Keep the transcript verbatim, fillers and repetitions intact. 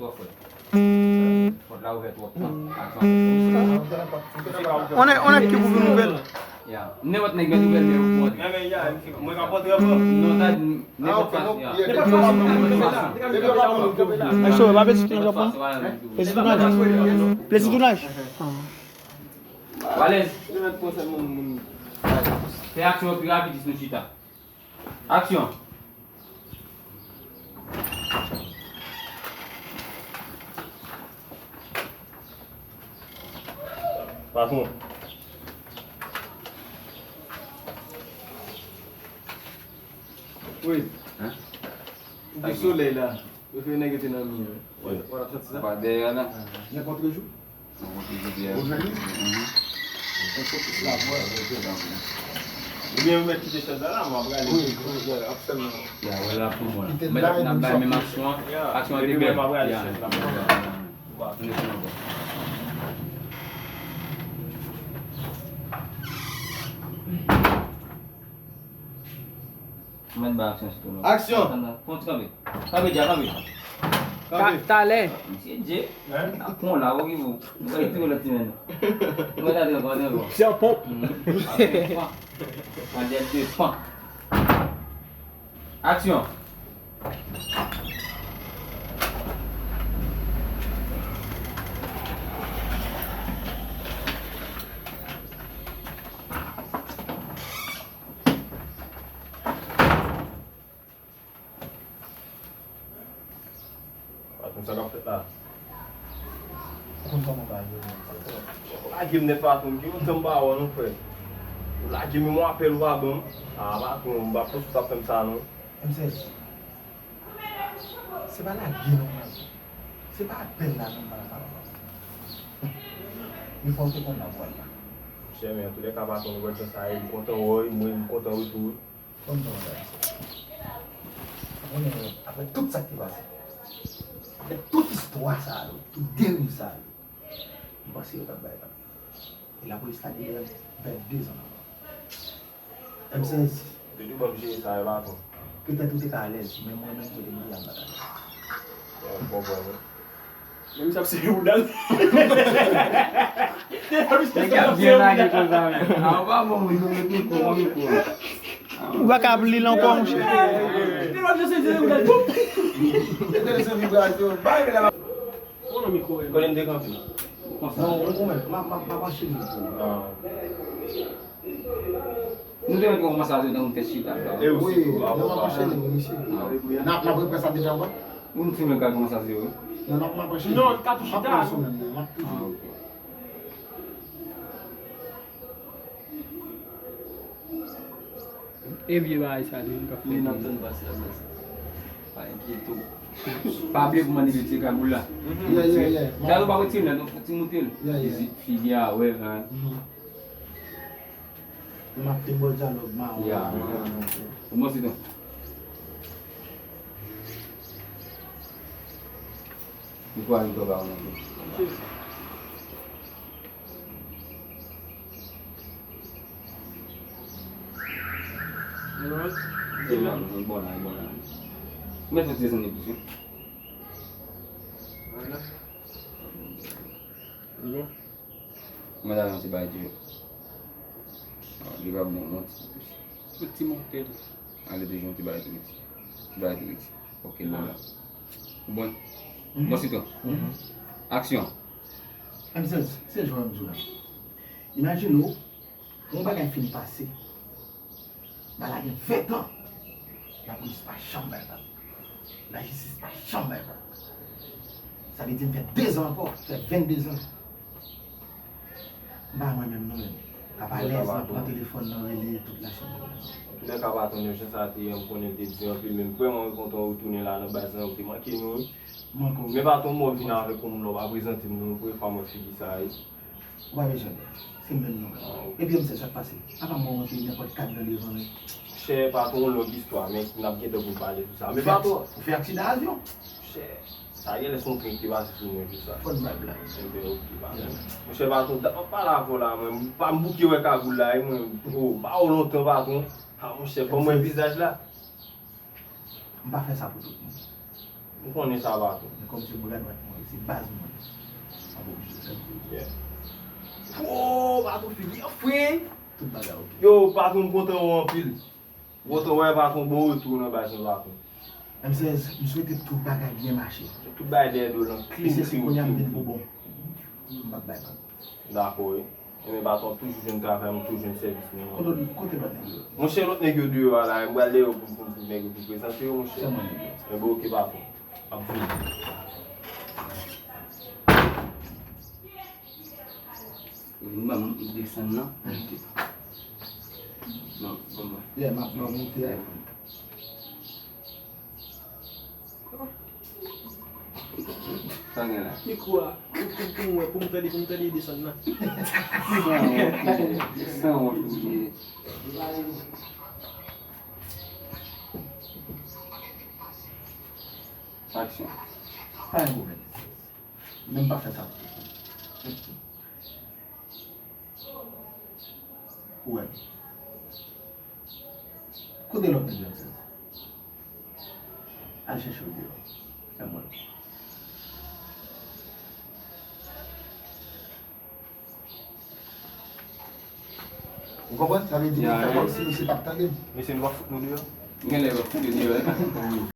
Twòp fòt. Pòt la ouvè twòp. Aksyon. On a, on a ki pou vin ouvè l. Ya. Nenpòt nèg mèt ouvè l, men ou pou antre. Mwen ka pòtre ankò. Non, ta di nenpòt fason, ya. Nenpòt fason, nenpòt fason. Mesye, pa peti tounaj w ap pran? Peti tounaj? Peti tounaj? Alèz. Fè aksyon pi rapid jis nou chita. Aksyon. Patwon. Wi. Hein? Di solèy la. Yo fè nèg yo te nan mi an. Wi. Ou ap santi sa? Pa dèyè la. Nenpòt jou. Nenpòt jou byen. Ou jwenn li? Mhm. Ou fokis la, vwè. Oubyen ou mèt kite chèz la la, mwen ap rale. Wi, wi, wi, absoliman. Ya, wè la pou mwen. Kite l la, n ap bay menm aksyon an. Ya. Aksyon an te bèl. Epi mwen, m ap rale chèz la. Mwen rete nan bò. Mwen ba aksyon sou tou non. Aksyon! Tann, tann. Fon ti kanpe. Kanpe dja, kanpe. Kanpe. Talè. Misye Dje. Hein? Ap pran la, ou rive. Nou pral touye lòt semèn. Nou pral atann ankò, atann ankò. Se yon ponp. An dèt de fan. Aksyon! Patwon, sa k ap fèt la? Ou konn kòman bagay yo ye menm, patwon. Ou lage m nèt, patwon, gen yon tan m pa wè w non, frè. Ou lage m, yon apèl ou pa ban m. A, patwon, m pa panse w t ap fè m sa non. M sèzi. Se pa lage non, patwon. Se pa apèl la non, m pa nan sa, patwon. Men fò w te konn la pou w al la. Monchè, men antoulèka, patwon, nou wè jan sa ye, m kontan wè w, mwen, m kontan retou w. Konn sa w wè. Ou konnen, apre tout sa k te pase, apre tout istwa sa yo, tout deriv sa yo, m panse yo t ap bay tan. E lapolis la genyen vennde zan ankò. M sèzi. Ou te dwe ban m jere sa yo, patwon. Petèt ou te ka alèz, men mwen menm kote m te a m pa t alèz. Bon, m konprann wi. Menm si ap sere bouda l. Nèg la byen lage konsa menm. A, ou pa bon moun, nou mete kou, mete kou. Ou pa ka ap li l ankò, monchè. Mete l ap sere bouda l. Mete l sou vibrasyon. Bay li la. Konnen m te kanpe. Konsa. Non, ou konprann, m ap, m ap, m ap anchene pou ou. Ah. Nou te mèt kòmanse a zewo, tankou tèt chita la. E ou wi, sitou, non, m ap anchene, wi, mesye. Ah. N ap, n ap reprann sa depi ankò? Ou nou te mèt kòmanse a zewo. Non, n ap, n ap anchene. Non, n ka tou chita. M ap pran sou menm, non, m ap toujou. Ah, ok. E vye bagay sa li menm k ap fè. Wi, n ap tann pase a, pase. Pa enkyete w. Pa bliye pou mande de ti kagoul la. Yeah, yeah, yeah. Gade ou pa retire l, non, fò ti moute l. Yeah, yeah. Figi a, wè, man. Mhm. M ap fin bò dyalòg mawon. Ya, ya. Ou mwen siton. Li kwa li kwa ba ou nan tou. Cheers. Alright. Bon la, bon la. Mwen fè ti desann li plis wi. Alright. Bon. Mwen ta yon ti bagay tou. Li va bon, yon ti plis. Yon ti moute l. Ale toujou yon ti bagay tou piti. Ti bagay tou piti. Ok, bon la. Bon. Mhm. Bon, siton. Mhm. Aksyon. M sèzi, se jan m di w la. Imajine w, yon bagay fin pase. Bagay la gen ven tan. Lapolis pa janm bay pal. Lajistis pa janm bay pal. Sa vle di m fè dezan ankò, fè vennde zan. M pa mwen menm non, menm. Ap alèz, m ap pran telefòn nan, rele tout la chanm. Antoulèka, patwon, jan sa te ye, m konnen l te di anpil, men m vrèman kontan w retounen la nan baz lan, ou te manke nou wi. Manke w. Men patwon, m wè w vin avèk yon moun la, w pa prezante m non, premye fwa m wè figi sa wi. Ou pa bezwen pè. Se menm non. Ah, ok. Epi m sèzi sa k pase. Apa m wè w antre nenpòt kat nan devan men. Monchè, patwon, yon long istwa, men n ap gentan pou n pale sou sa. Men patwon. Ou fè aksidan avyon? Monchè, sa genlè se yon tren ki te pase sou mwen jou sa. Fò n bay blag. Enben, ok, patwon. Monchè, patwon, dat m ap pale avè w la, mwen, m pa m bouke wè kagoul la, e mwen, oh, m pa wè w lontan, patwon. Ah, monchè, fò m wè vizaj la. M pa fè sa pou tout moun. M konnen sa, patwon. Men kòm se bra dwat mwen, se baz mwen. M ap oblije fè l pou ou. Yeah. Wo, patwon, figi an fre. Tout bagay oke. Yo, patwon, m kontan wè w anpil. Kontan wè, patwon, bon retou nan baz mwen, patwon. M sèz, m swete tout bagay byen mache. Tout bagay dèyè do lan, clean, clean, clean. Mesye, si kounye a m vin pou bon, m p ap bay manti. Dakò, wi. Ebyen, patwon, toujou jwenn travay, mwen toujou jwenn sèvis mwen. Kote, kote lòt nèg yo? Monchè, lòt nèg yo deyò a la, mwen pral dèyè pou, pou, pou nèg yo pou prezante yo, monchè. Sèlman nèg yo. Ebyen, oke, patwon. M ap vini. Vin ban m desann nan. Non, ban mwen. Yeah, m ap, m ap monte a. Sa gen la? Mikwo a, pou, pou, pou mwen, pou m tande, pou m tande desann nan. San wont ou ye, san wont ou ye. Aksyon. Pa gen pwoblèm. Men m pa fè sa pou ou. Ou wè. Kote lòt nèg yo, sèz? Al chèche yo deyò. Fè m wè. Ou konprann? Sa vle di, mwen fè kòmsi misye p ap tande m. Mesye, nou p ap fout nou deyò? Genlè yo ap fout yo deyò, wi.